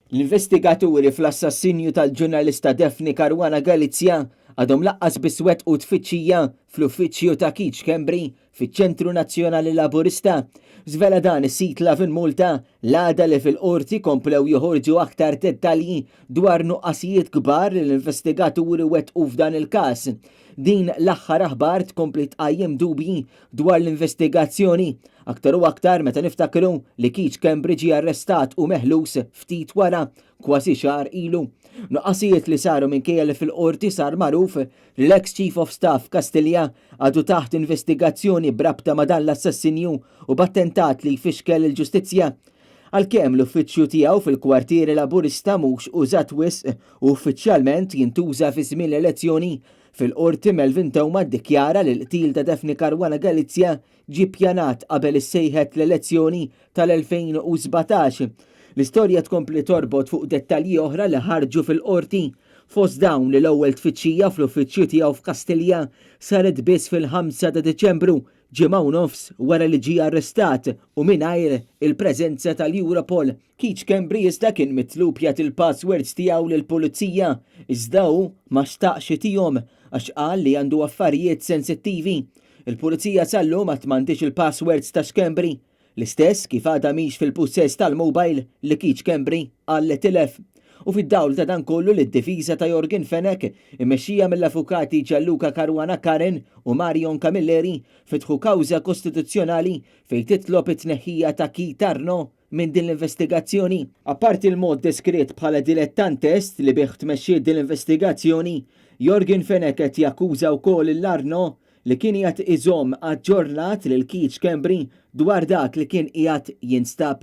L-investigaturi fl-assassinju tal-ġurnalista Daphne Caruana Galizia għadhom lanqas biss wettqu tfittxija fl-uffiċċju ta' Keith Schembri fiċ-Ċentru Nazzjonali Laburista. Żvela dan is-sit Lovin Malta l-għada li fil-qorti komplew joħorġu aktar dettalji dwar nuqqasijiet kbar li l-investigaturi wettqu f'dan il-każ. Din l-aħħar aħbar tkompli tqajjem dubji dwar l-investigazzjoni, aktar u aktar meta niftakru li Keith Schembri ġie arrestat u meħlus ftit wara, kważi xahar ilu. Nuqqasijiet li saru minkejja li fil-qorti sar magħruf li l-ex Chief of Staff Kastilja għadu taħt investigazzjoni b'rabta ma' dan l-assassinju u b'attentat li jfixkel il-ġustizzja. Għalkemm l-uffiċċju tiegħu fil-kwartieri Laburista mhux użat wisq u uffiċjalment jintuża fi żmien l-elezzjoni, fil-qorti Melvin Theuma ddikjara li l-qtil ta' Daphne Caruana Galizia ġie ppjanat qabel issejħet l-elezzjoni tal-2017. L-istorja tkompli torbot fuq dettalji oħra li ħarġu fil-qorti. Fost dawn li l-ewwel tfittxija fl-uffiċċju tiegħu f'Kastilja saret biss fil-5 ta' Diċembru, ġimgħa u nofs wara li ġie arrestat u mingħajr il-preżenza tal-Europol. Keith Schembri iżda kien mitlub jagħti l-passwords tiegħu lill-pulizija, iżda hu ma xtaqx itihom għax qal li għandu affarijiet sensittivi. Il-pulizija sal-lum għad m'għandhiex il-passwords ta' Schembri. L-istess kif għadha mhix fil-pussess tal-mobile li Keith Schembri qal li tilef. U fid-dawl ta' dan kollu li d-difiża ta' Yorgen Fenech, immexxija mill-avukati Gianluca Caruana Curran u Marion Camilleri, fetħu kawża kostituzzjonali fejn titlob it-tneħħija ta' Keith Arnaud minn din l-investigazzjoni. Apparti l-mod deskritt bħala dilettantest li bih tmexxiet din l-investigazzjoni, Yorgen Fenech qed jakkuża wkoll lil Arnaud li kien qiegħed iżomm aġġornat lil Keith Schembri dwar dak li kien qiegħed jinstab.